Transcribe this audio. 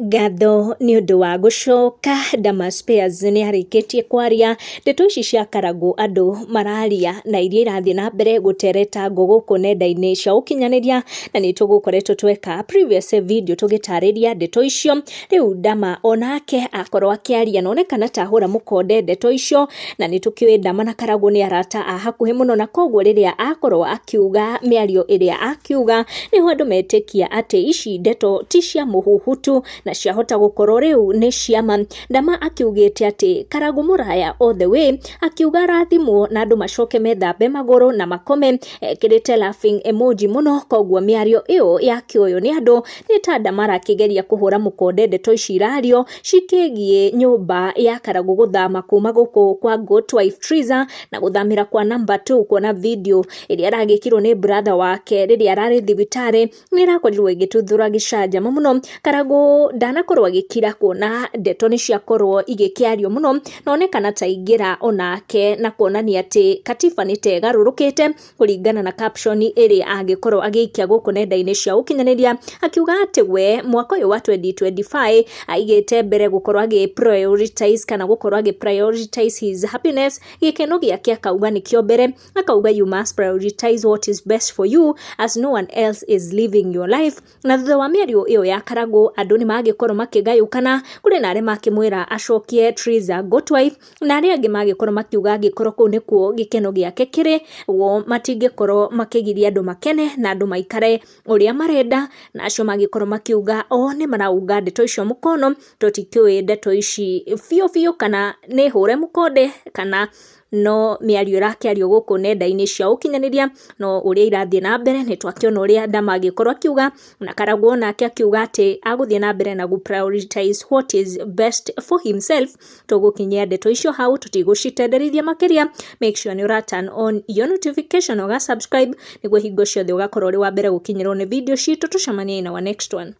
Ngatho nĩ ũndũ wa gũcoka, Dama Spears nĩ arĩkĩtie kwaria ndeto ici cia Karangũ andũ mararia na iria irathiĩ na mbere gũtereta gũkũ nenda-inĩ cia ũkinyanĩria, na nĩ tũgũkoretwo tweka previous video tũgĩtarĩria ndeto icio. Rĩu Dama onake akorwo akĩaria na onekana ta ahũra mũkonde ndeto icio, na nĩ tũkĩũĩ Dama na Karangũ nĩ arata a hakuhĩ mũno, na koguo rĩrĩa akorwo akiuga mĩario ĩrĩa akiuga, nĩho andũ metĩkia atĩ ici ndeto ti cia mũhuhu tu na ciahota gũkorwo rĩu nĩ ciama. Dama akiugĩte atĩ Karangũ mũraya all the way, akiuga arathimwo na andũ macoke methambe magũrũ na makome, ekĩrĩte laughing emoji mũno. Koguo mĩario ĩyo yakĩoywo nĩ andũ nĩ ta Dama arakĩgeria kũhũra mũkonde ndeto ici irario cikĩgiĩ nyũmba ya Karangũ gũthama kuma gũkũ kwa Good Wife Triza na gũthamĩra kwa number 2, kuona video ĩrĩa aragĩkirwo nĩ brother wake rĩrĩa ararĩ thibitarĩ nĩ ĩrakorirwo ĩgĩtuthũra gĩcanjama mũno. Karangũ ndanakorwo agĩkira kuona ndeto nĩ ciakorwo igĩkĩario mũno, na onekana ta aingĩra onake na kuonania atĩ katiba nĩ ta ĩgarũrũkĩte kũringana na caption ĩrĩa angĩkorwo agĩikia gũkũ nenda-inĩ cia ũkinyanĩria, akiuga atĩ we mwaka ũyũ wa 2025 aigĩte mbere gũkorwo agĩ prioritize kana gũkorwo agĩ prioritize his happiness, gĩkeno gĩake akauga nĩkĩo mbere. Akauga, "You must prioritize what is best for you as no one else is living your life." Na thutha wa mĩario ĩyo ya Karangũ, andũ nĩ magĩkorwo makĩgayũkana. Kũrĩ na arĩa makĩmwĩra acokie Triza Good Wife, na arĩa angĩ magĩkorwo makiuga angĩkorwo kũu nĩkuo gĩkeno gĩake kĩrĩ, wo matingĩkorwo makĩgiria andũ makene na andũ maikare ũrĩa marenda, na acio magĩkorwo makiuga o nĩ maraunga ndeto icio mũkono. Tũtikĩũĩ ndeto ici biũ biũ kana nĩ hũre mũkonde kana no mĩario ĩrakĩario gũkũ nenda-inĩ cia ũkinyanĩria, no ũrĩa irathiĩ na mbere nĩ twakĩona ũrĩa Dama agĩkorwo akiuga, na Karangũ onake akiuga atĩ agũthiĩ na mbere na gũ prioritize what is best for himself. Tũgũkinyia ndeto icio hau, tũtigũcitenderithia makĩria. Make sure nĩ ũra turn on your notification, ũga subscribe nĩguo hingo ciothe ũgakorwo ũrĩ wa mbere gũkinyĩrwo nĩ video citũ. Tũcemanie in our next one.